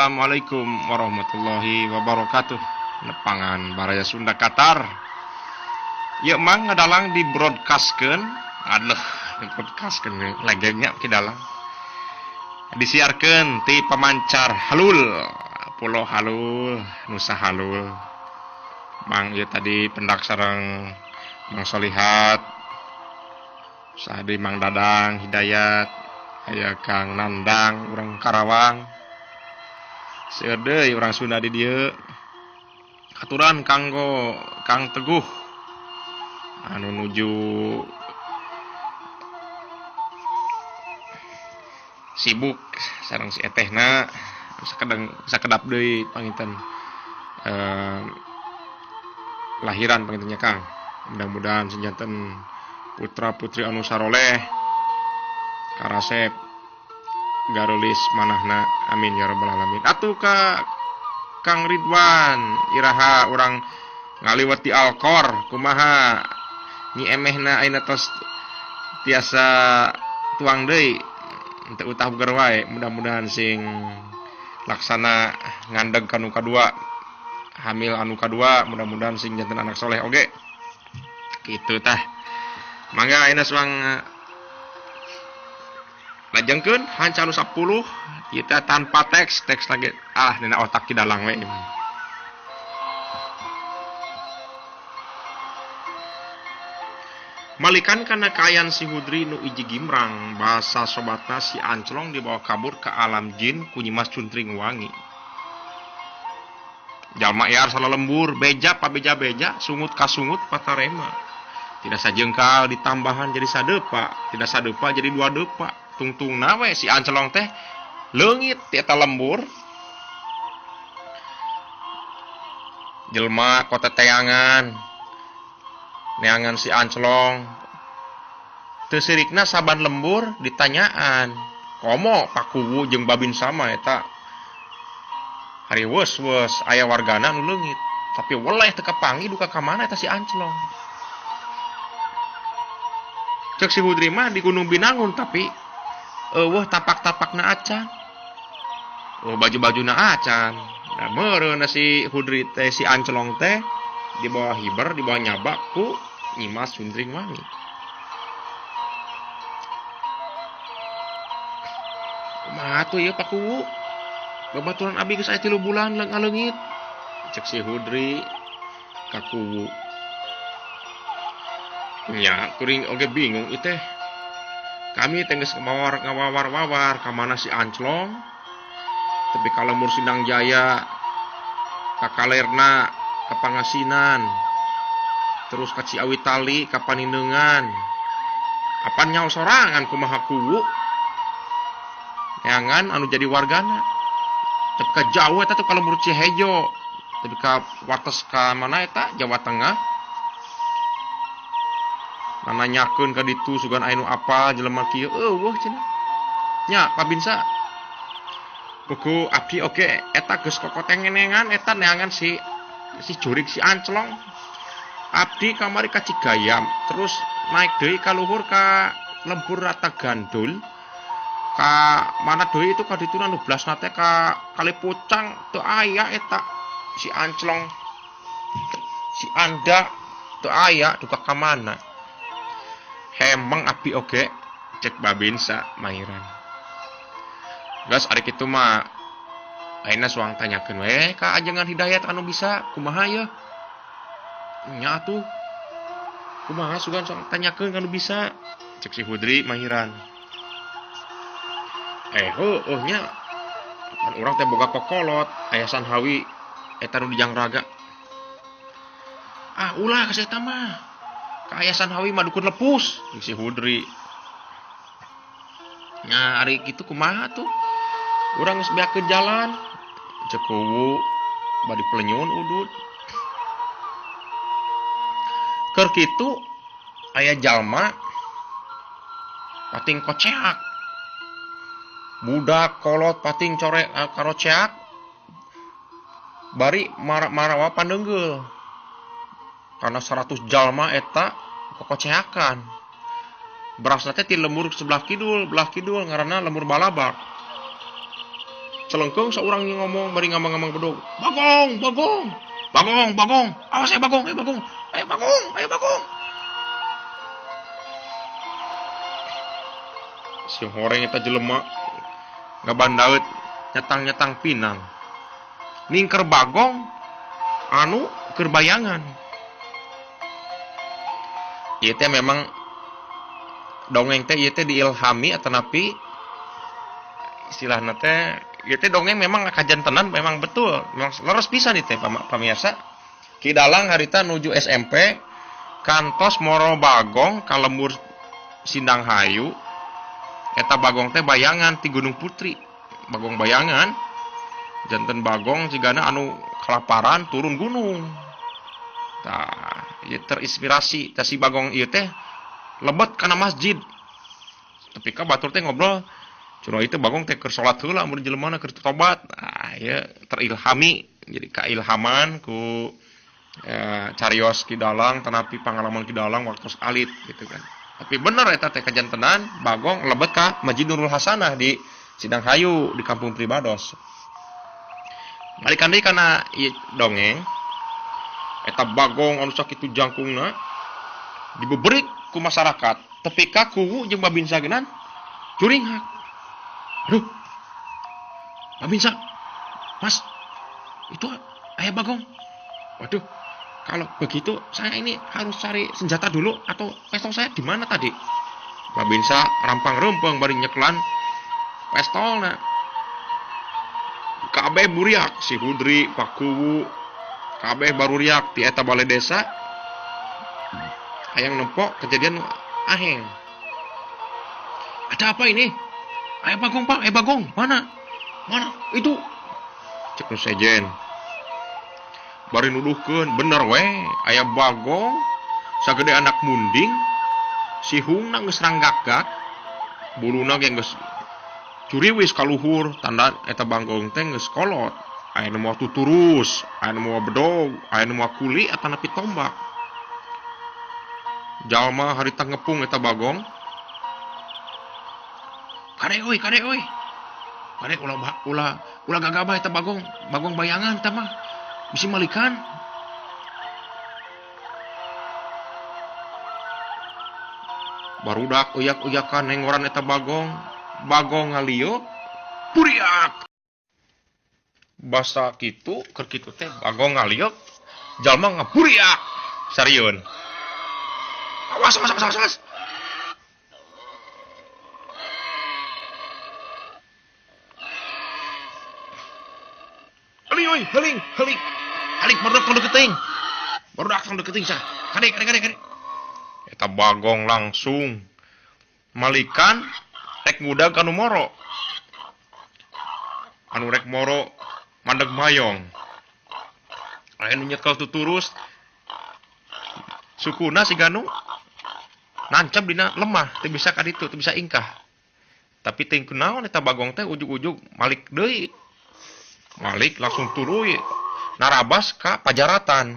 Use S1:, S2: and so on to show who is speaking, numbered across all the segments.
S1: Assalamualaikum warahmatullahi wabarakatuh. Nepangan Baraya Sunda Qatar. Ieu mang ngadalang di broadcastkeun, aduh, di broadcastkeun legengnya ki dalang. Disiarkeun ti pemancar Halul, Pulau Halul, Nusa Halul. Mang ieu tadi pendak sareng Mang Solihat, sahadi Mang Dadang Hidayat, aya Kang Nandang urang Karawang. Seueur deui urang Sunda di dieu. Aturan kanggo Kang Teguh anu nuju sibuk sareng si etehna sakedeng sakedap deui panginten lahiran pangintennya Kang. Mudah-mudahan sejanten putra putri anu saroleh karasep garulis manahna, amin ya rabbal alamin. Atuh ka Kang Ridwan iraha urang ngaliwat di Alkor kumaha nyi emehna ayeuna tos tiasa tuang deui teu utah bugar wae, mudah-mudahan sing laksana ngandeg ka nu kadua, hamil anu kadua, mudah-mudahan sing janten anak soleh oge. Kitu tah. Mangga ayeuna suang lajengkeun hanca nu 10 kita tanpa teks, teks lagi ah dina otak ki dalang we. Malikan kana kaayaan si Hudri nu iji gimrang, bahasa sobatna si Anclong dibawa kabur ke alam jin ku Nyimas Cuntring Wangi. Jalma iar salalembur, beja pabeja-beja, sungut kasungut patarema. Tidak sajengkal ditambahan jadi sadepa, tidak sadepa jadi dua depa. Tungtung nawe si Anclong teh leungit ti eta lembur. Jelma kota teangan, neangan si Anclong. Teu sirikna saban lembur ditanyaan, komo pakuwu jeung babin sama eta. Hari weus-weus aya wargana nu leungit, tapi weleh teu kapanggih duka ka mana eta si Anclong. Cek si Hudri mah di Gunung Binangun tapi eueuh tapak-tapakna acan. Oh, baju-bajuna acan. Nah, meureun si Hudri teh si Anclong teh di bawah hiber, di bawah nyabak ku Nyimas Cundring Wangi. Kumaha tuh ieu pakuwu? Babaturan abi geus aya 3 bulan ngaleungit. Cek si Hudri ka kuwu. Nya, kuring oge bingung ieu teh. Kami teh geus ngawawar-wawar ka mana si Anclong. Tapi ka lembur Sindang Jaya, ka Kalerna, ka Pangasinan, terus ka Ciawi Tali, ka Panindengan. Apan nyaho sorangan kumaha kuwu? Neangan anu jadi wargana. Tapi ka jauh eta tuh ka lembur Cihejo. Tapi ka wates ka mana eta Jawa Tengah. Nanyakeun ka ditu sugan aya nu apal jelema kieu eueuh cenah. Nya pabinsa. Buku abdi oge eta geus kokotengenengan eta neangan si jurik si Anclong. Abdi kamari ka Cigayam, terus naik deui ka luhur ka Lembur Rata Gandul. Ka mana deui itu ka ditu nu blasna teh ka Kali Pucang teu aya eta si Anclong. Si Anda teu aya duka ka mana. Hemeng abdi oge cek babinsa mairan. Gas ari kitu mah ayeuna suang tanyakeun we ka ajengan Hidayat anu bisa kumaha yeuh. Nya atuh. Kumaha sugan suang tanyakeun anu bisa cek si Hudri mahiran. Heueuh nya. Pan urang teh boga kokolot aya Sanhawi eta nu di Jangraga. Ah ulah ka eta mah. Ka aya Sanhawi mah dukun lepus cek si Hudri. Nya ari kitu kumaha tuh? Urang geus beak ke jalan. Cek kuwu bari pelenyun udud. Keur kitu aya jalma pating koceak. Budak kolot pating corek karoceak. Bari marawa pandeungeul. Karena 100 jalma eta kokoceakan. Berasna teh ti lembur sebelah kidul, belah kidul ngaranna lembur Balabak. Celengkeung saurang ngomong bari ngamang-ngamang bedog. Bagong, bagong. Bagong, bagong. Awas ya bagong, ayo bagong. Ayo bagong, ayo bagong. Si horeng eta jelema ngabandaeut nyetang-nyetang pinang. Ningker bagong anu keur bayangan. Ieu teh memang dongeng teh ieu teh diilhami atanapi istilahna teh ieu teh dongeng memang kajantenan memang betul, memang leres pisan ieu teh pamiarsa. Ki Dalang harita nuju SMP kantos moro bagong ka lembur Sindang Hayu. Eta bagong teh bayangan ti Gunung Putri. Bagong bayangan janten bagong cigana anu kelaparan turun gunung. Tah, ieu terinspirasi tah si bagong ieu teh lebet kana masjid. Tapi ka batur teh ngobrol cenah ieu bagong teh keur salat heula mun jelemana keur tobat. Ah, ieu terilhami jadi kailhaman ku carios Ki Dalang tanapi pangalaman Ki Dalang waktu alit gitu kan. Tapi bener eta teh kajantenan bagong lebet ka Masjid Nurul Hasanah di Sindang Hayu di Kampung Pribados. Balikan deui kana ieu dongeng eta bagong anu sakitu jangkungna dibeberik ku masyarakat tepi ka kuwu jeung Babinsa geunan curinghak. Aduh. Babinsa. Mas, itu aya bagong. Waduh. Kalau begitu saya ini harus cari senjata dulu atau pistol saya di mana tadi? Babinsa rampang rempeng bari nyeklan pistolna. Kabeh buriak si Hudri, Pak Kuwu, kabeh baruriak di eta balai desa. Hayang nempok kejadian aheng. Ada apa ini? Ayo bagong Pak, ayo bagong. Mana? Mana? Itu. Cek nu sejen. Bari nuduhkeun, bener we, aya bagong sagede anak munding, sihungna geus ranggakgak, buluna ge geus curiwis kaluhur, tanda eta bagong teh geus kolot. Aya nu moal tuturus, aya nu moal bedog, aya nu moal kuli atanapi tombak. Jalma harita ngepung eta bagong. Kade euy, kade euy. Kade ulah ulah ulah gagabah eta bagong, bagong bayangan eta mah. Bisi malikan. Barudak uyak-uyakan nengoran eta bagong, bagong ngalieu puriak. Basa kitu keur kitu teh bagong ngalieu jalma ngapuriak sarieun. Awas awas awas awas. Heling oi, heling, heling. Alik barudak tong deketing. Barudak tong deketing sah. Kade kade kade kade. Eta bagong langsung malikan rek ngudag anu moro. Anu rek moro mandeg mayong. Aya nu nyekel tuturus. Sukuna si Ganu nancap dina lemah, teu bisa ka ditu, teu bisa ingkah. Tapi teuing kunaon eta bagong teh ujug-ujug malik deui. Malik langsung tuluy narabas ka pajaratan,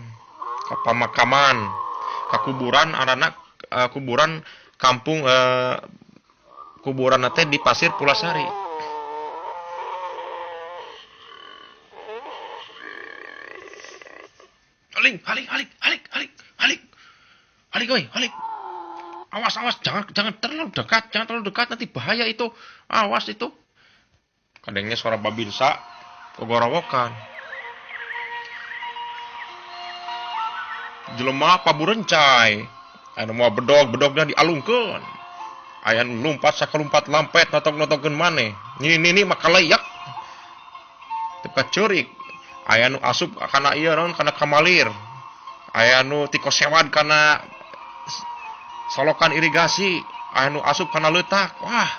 S1: ka pamakaman, ka kuburan anak kuburan kampung kuburan teh di Pasir Pulasari. Halik, halik, halik, halik, halik, halik, halik, oi, halik. Awas, awas, jangan, jangan terlalu dekat, jangan terlalu dekat nanti bahaya itu. Awas itu. Kadangnya suara Babinsa kogorowokan. Jelema paburencai. Anu moal bedog, bedogna dialungkeun. Aya nu lumpat sakalumpat lampet notok-notokeun maneh. Nini-nini maka layak. Teu kacurik. Aya nu asup kana ieu naon kana kamalir. Aya nu tikosewad kana solokan irigasi, aya nu asup kana leutak. Wah.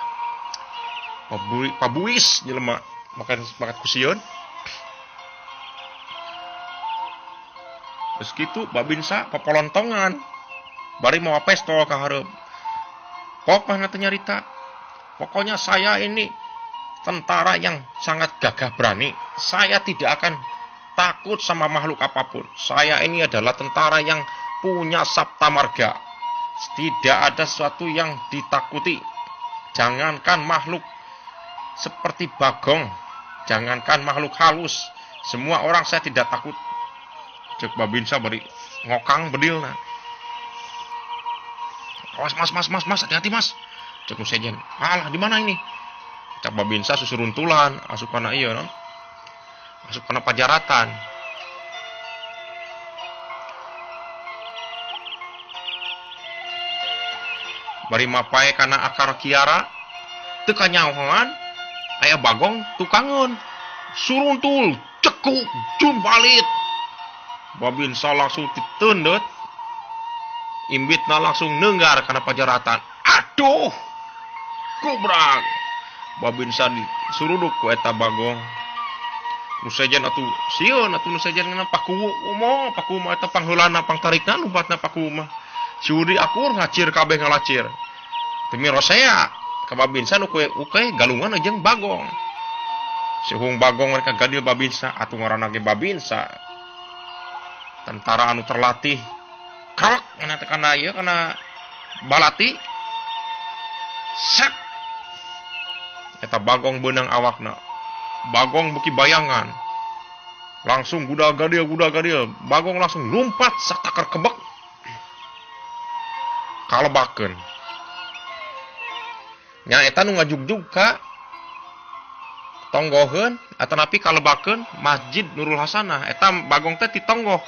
S1: Pabuis jelema makan makan kusieun. Geus kitu Babinsa papolontongan. Bari mawa pestol ka hareup. Pok mah teu nyarita. Pokoknya saya ini tentara yang sangat gagah berani. Saya tidak akan takut sama makhluk apapun. Saya ini adalah tentara yang punya sabta marga. Tidak ada sesuatu yang ditakuti. Jangankan makhluk seperti bagong, Jangankan makhluk halus, semua orang saya tidak takut. Cek Babinsa bari ngokang bedilna. Awas mas mas mas mas, hati-hati mas. Cek nu sejen. Alah, di mana ini? Cek Babinsa susuruntulan asup kana ieu non. Asup kana pajaratan. Bari mapae kana akar kiara teu kanyahoan aya bagong tukangeun. Suruntul cekuk jumbalit. Babinsa langsung ditendet. Imbitna langsung nenggar kana pajaratan. Aduh, kubrak. Babinsa disuruduk ku eta bagong. Nu sejen atuh sieun atuh nu sejen ngeunah pakuwu umo, pakuwu mah eta pangheulana pangtarikna lumpatna pakuwu mah. Siudi akur ngacir kabeh ngalacir. Teu mirosea ka Babinsa nu uke galungan jeung bagong. Sihung bagong mereka gadil Babinsa atuh ngaranna ge Babinsa. Tentara anu terlatih krek kana teh kana ieu kana balati sek eta bagong beunang awakna. Bagong beuki bayangan langsung guda gadil bagong langsung lumpat satakar kebek kalebakeun nya eta nu ngajugjug ka tonggoheun atanapi kalebakeun Masjid Nurul Hasanah. Eta bagong teh ditonggoh,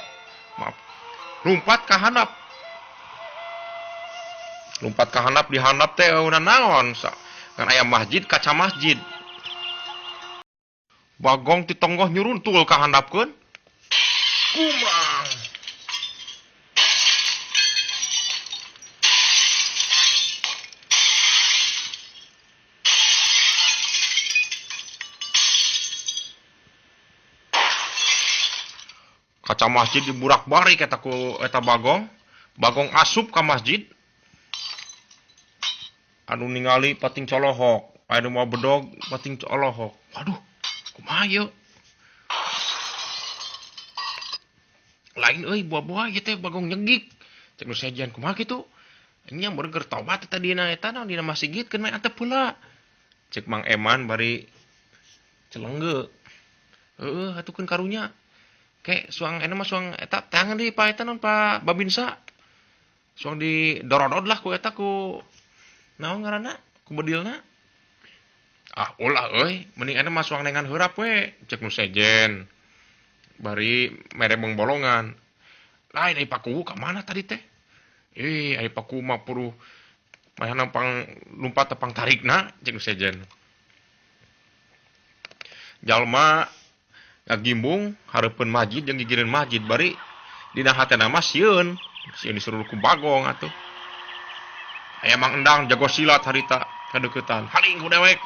S1: maaf, lumpat ka handap, lumpat ka handap, di handap teh eueuh naon kan aya masjid kaca masjid. Bagong ditonggoh nyuruntul ka handapkeun kumang. Kaca masjid diburak-barik eta ku eta bagong. Bagong asup ka masjid. Anu ningali pating colohok, anu mau bedog pating colohok. Waduh, kumaha ieu? Lain euy buah-buah ieu teh bagong nyegik. Cek nu sejen kumaha kitu? Nya meureun tobat eta dina eta naon dina masjid keun mah antep heula. Cek Mang Eman bari celengge. Heueuh atuh keun karunya. Ke suang ena mah suang eta tangan di pa eta non pa Babinsa. Suang di dorodod lah ku eta ku naon ngaranna ku bedilna. Ah ulah euy, mending ena mah suang nengan heurap we, cek nu sejen. Bari mere bolongan. Lain ai paku ka mana tadi teh? Eh ai paku mah puruh mayana pang lumpat tepang tarikna cek nu sejen. Jalma ngagimbung hareupeun masjid jeung gigireun masjid bari dina hatena mah sieun, sieun disuruh ku bagong atuh. Aya Mang Endang jago silat harita kadeuketan. Haling ku dewek.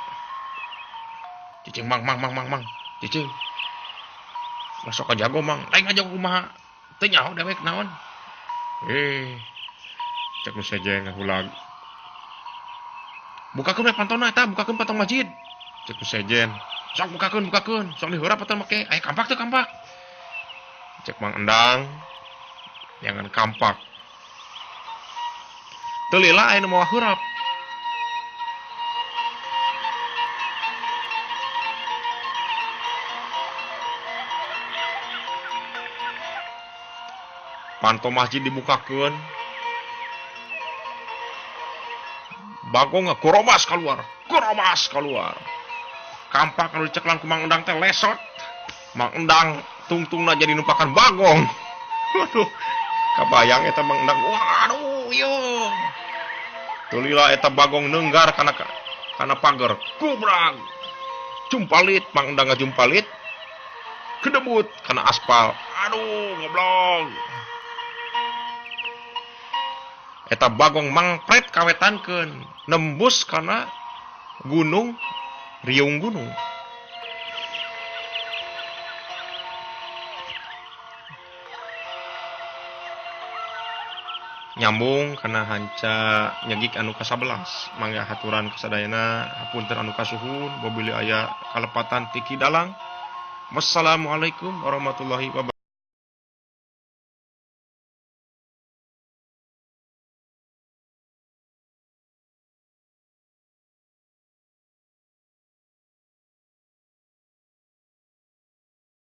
S1: Cicing mang mang mang mang mang. Cicing. Masuk ka jago mang. Lain ngajago kumaha? Teu nyaho dewek naon. Eh. Cek nu sejen ngahulag. Bukakeun we pantona eta, bukakeun pantong masjid. Cek nu sejen. Sok bukakeun, bukakeun. Sok diheurap atuh make. Aya kampak teu kampak. Cek Mang Endang. Jangan kampak. Teu lila aya nu mawa heurap. Panto masjid dibukakeun. Bagong ngagorobas keluar, gorobas keluar. Kampak anu diceklan ku Mang Endang teh lesot. Mang Endang tungtungna jadi numpakan bagong. Waduh, kabayang eta Mang Endang. Waduh, ieu. Tulila eta bagong neunggar kana pager. Kubrang. Jumpalit, Mang Endang ngajumpalit. Kedebut kana aspal. Aduh, goblok. Eta bagong mangpret kawetankeun, nembus kana gunung riung gunung. Nyambung kana hanca nyegik anu ka-11. Mangga haturan kasadayana, hapunten anu kasuhun, bobili aya kalepatan tiki dalang. Wassalamualaikum warahmatullahi wabarakatuh.